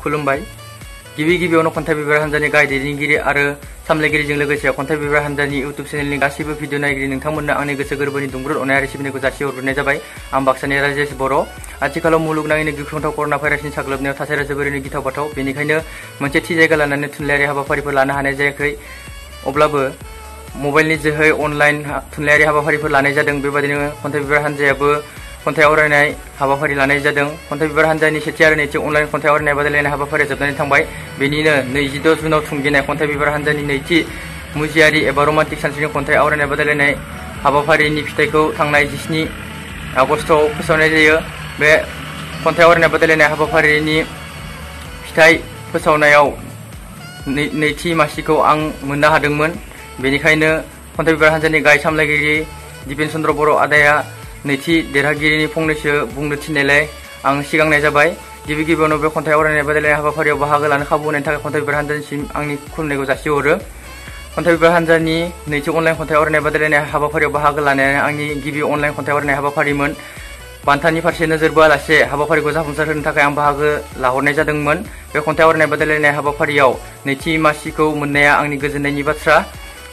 खुलुमबाय। गिबियावनो खन्थाइ बिबार हान्जानि गाहाय दैदेनगिरि आरो सामलायगिरिजों लोगोसे खन्थाइ बिबार हान्जानि इउट्युब चेनेलनि गासैबो भिडिअ नायगिरि नोंथांमोननो आंनि गोसो गोरबोनि दुंब्रुद अननाय आरो सिबिनायखौ जासिहरग्रोनाय जाबाय। आं बाक्सानि राजेश बर'। आथिखालाव मुलुगनाङैनो गिख्रंथाव कर'ना भाइरासनि साग्लोबनायाव थासारिया जोबोरैनो गिथाव बाथाव। बेनिखायनो मोनसे थि जायगा लानानै थुनलाइयारि हाबाफारिफोर लानो हानाय जायाखै। अब्लाबो मबाइलनि जोहै अनलाइन थुनलाइयारि हाबाफारिफोर लानाय जादों। बेबादिनो खन्थाइ बिबार हान्जायाबो खन्थाइ आवरायनाय हाबाफारि लानाय जादों। खन्थाइ बिबार हान्जानि सेथि आरो नैथि अनलाइन खन्थाइ आवरायनाय बादायलायनाय हाबाफारिया जोबनानै थांबाय। बेनिनो 26 जुनाव खुंगिनाय खन्थाइ बिबार हान्जानि नैथि मुजियारि एबा रमान्टिक सानस्रिनि खन्थाइ आवरायनाय बादायलायनाय हाबाफारिनि फिथाइखौ थांनाय 17 आगस्टआव फोसावनाय जायो। बे खन्थाइ आवरायनाय बादायलायनाय हाबाफारिनि फिथाइ फोसावनायाव नैथि मासिखौ आं मोननो हादोंमोन। बेनिखायनो खन्थाइ बिबार हान्जानि गाहाय सामलायगिरि दिपेन चन्द्र बर' आदाया नैथि देरहागिरिनि फंनैसो बुंनो थिननायलाय आं सिगांनाय जाबाय। गिबियावनो बे खन्थाइ आवरायनाय बादायलायनाय हाबाफारियाव बाहागो लानो खाबु होनायनि थाखाय खन्थाइ बिबार हान्जानिसिम आंनि खुलुमनायखौ जासिहरो। खन्थाइ बिबार हान्जानि नैथि अनलाइन खन्थाइ आवरायनाय बादायलायनाय हाबाफारियाव बाहागो लानाया आंनि गिबि अनलाइन खन्थाइ आवरायनाय हाबाफारिमोन। बान्थानि फारसे नोजोर बोआलासे हाबाफारिखौ जाफुंसार होनो थाखाय आं बाहागो लाहरनाय जादोंमोन। बे खन्थाइ आवरायनाय बादायलायनाय हाबाफारियाव नैथि मासिखौ मोननाया आंनि गोजोननायनि बाथ्रा।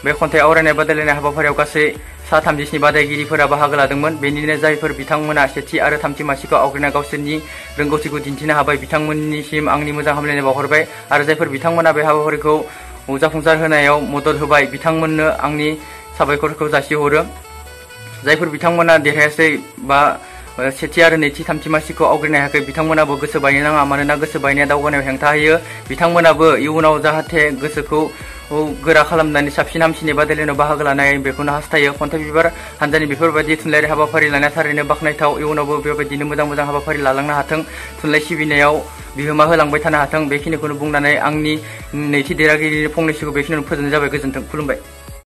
बे खन्थाइ आवरायनाय बादायलायनाय हाबाफारियाव गासै सा 37 बादायगिरिफोरा बाहागो लादोंमोन। बेनिनो जायफोर बिथांमोना सेथि आरो थामथि मासिखौ आवग्रिना गावसोरनि रोंगौथिखौ दिन्थिनो हाबाय बिथांमोननिसिम आंनि मोजां हामलायनाय बावहरबाय आरो जायफोर बिथांमोना बे हाबाफारिखौ जाफुंसार होनायाव मदद होबाय बिथांमोननो आंनि साबायखरखौ जासिहरो। जायफोर बिथांमोना देरहायासै बा सेथि आरो नैथि थामथि मासिखौ आवग्रिनो हायाखै बिथांमोनाबो गोसो बायनो नाङा, मानोना गोसो बायनाया दावगानायाव हेंथा होयो। बिथांमोनाबो इयुनाव जाहाथे गोसोखौ गोरा खालामनानै साबसिन हामसिनै बादायलायनायाव बाहागो लानाय बेखौनो हास्थायो। खन्थाइ बिबार हान्जानि बेफोरबायदि थुनलाइयारि हाबाफारि लानाया थारैनो बाख्नायथाव। इयुनावबो बेबायदिनो मोजां हाबाफारि लालांनो हाथों, थुनलाइ सिबिनायाव बिहोमा होलांबाय थानो हाथों। बेखिनिखौनो बुंनानै आंनि नैथि देरहागिरिनि फंनैसोखौ बेखिनियावनो फोजोबनाय जाबाय। गोजोन्थों, खुलुमबाय।